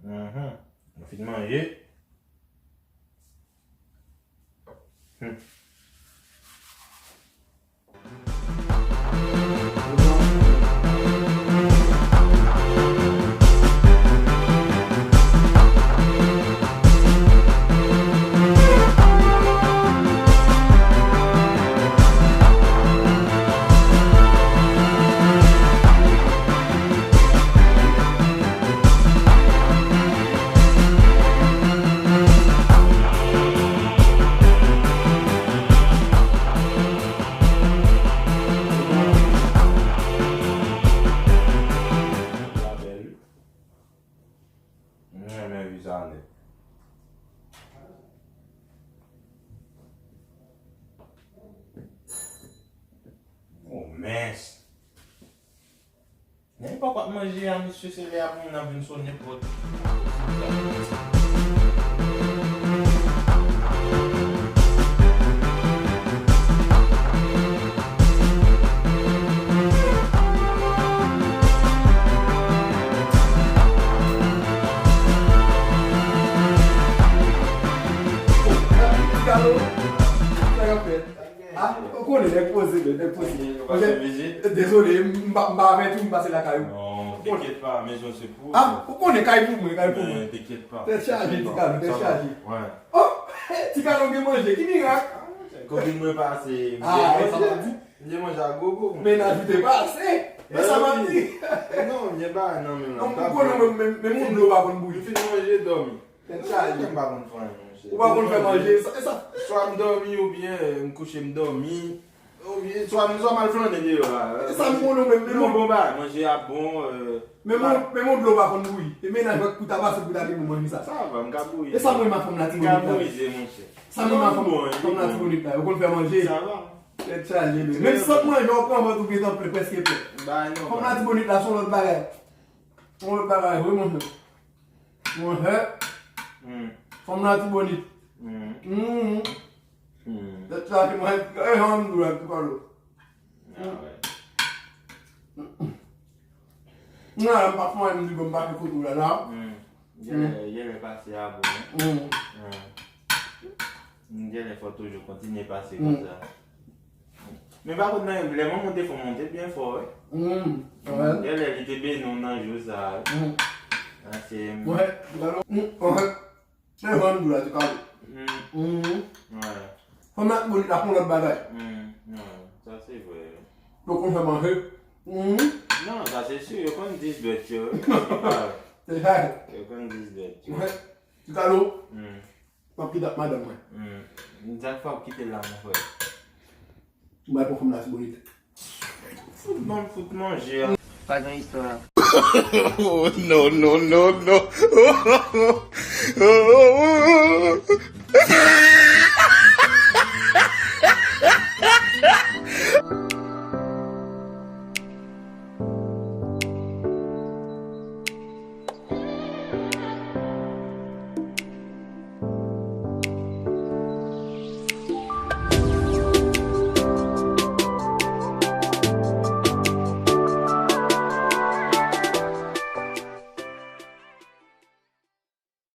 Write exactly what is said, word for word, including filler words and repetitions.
Mhm. Nou fin manje. Hmm. Sa bèl, wi. M renmen vi sa nèt. Oh, mens. Nenpòt manje a, mesye, se lè a pou moun nan vin sou nenpòt. Ou konnen, nèg poze, men, nèg poze. Dezole, m pa, m pa avèti w, m pase lakay ou. Non, ou konnen. Tenkèt pa, mezon se pou ou. Ah, ou konnen, kay pou mwen, kay pou mwen. Men, tenkèt pa. Tèt chaje, ti Kalou, tèt chaje. Oh, ti Kalou gen manje, ki mirak? Kopin mwen pase, m te manje, m te manje a gogo. Mennaj ou te pase, e sa m ap di. Non, m gen bagay nan men m la. Non, m konnen, men, men, men moun dlo pa konn bouyi. M fin manje, dòmi. Tèt chaje. Mwen pa konn fè anyen, monchè. Ou pa konn fè manje, e sa, e sa. Swa m dòmi oubyen m kouche m dòmi. Oubyen swa m, swa m al flannen deyò a. E sa m konnen menm, men yon bon bagay, manje a bon, euh, men moun, men moun dlo pa konn bouyi. E mennaj mwen pou ta pase pou ta gen pou manje sa. Sa va, m ka bouyi. E sa mwen ma fanm la ti bonit la. M ka bouyi, monchè. Sa mwen ma fanm, fanm la ti bonit la. Yo konn fè manje. Sa va. Tèt chaje, men. Menm si w ap manje, w pran vant ou gentan plen, prèske plen. Fanm la ti bonit la, se yon lòt bagay. Se yon lòt bagay, wi, monchè. Mwen fè. Hmm. Fanm nan tibonit. Hmm. Hmm. Hmm. Tèt chaje, mwen, e, jan m di w la, ti Kalou. Ah, wè. Mwen la, m pa fè anyen, m di bon, m pa fè foto la, la. Hmm. Genlè, genlè pase a bon, wi. Hmm. Hmm. Genlè fò toujou kontinye pase konsa. Men pa kont nan, lè manman te fè w monte byen fò, wi. Mm, wè. Genlè li te beni w nan jou sa, wi. Mm. Nan se... Wè, gade, mm, wè. Se jan m di w la, ti Kalou. Mm. Mm. Wè. Fanm nan tibonit la fè yon lòt bagay. Mm, wè. Sa se vre, wi. Yo konn fè manje. Mm. Non, sa se si, yo konn dis bèt yo, wi. Se sa. Yo konn dis bèt yo. Wè. Ti Kalou. Mm. M ap kidnap madanm mwen. Hmm. Sa k fè w kite l la, mon frè? M pral pran fanm la tibonit. Fout ban m fout manje a. Pa gen istwa. Oh, no, no, no, no.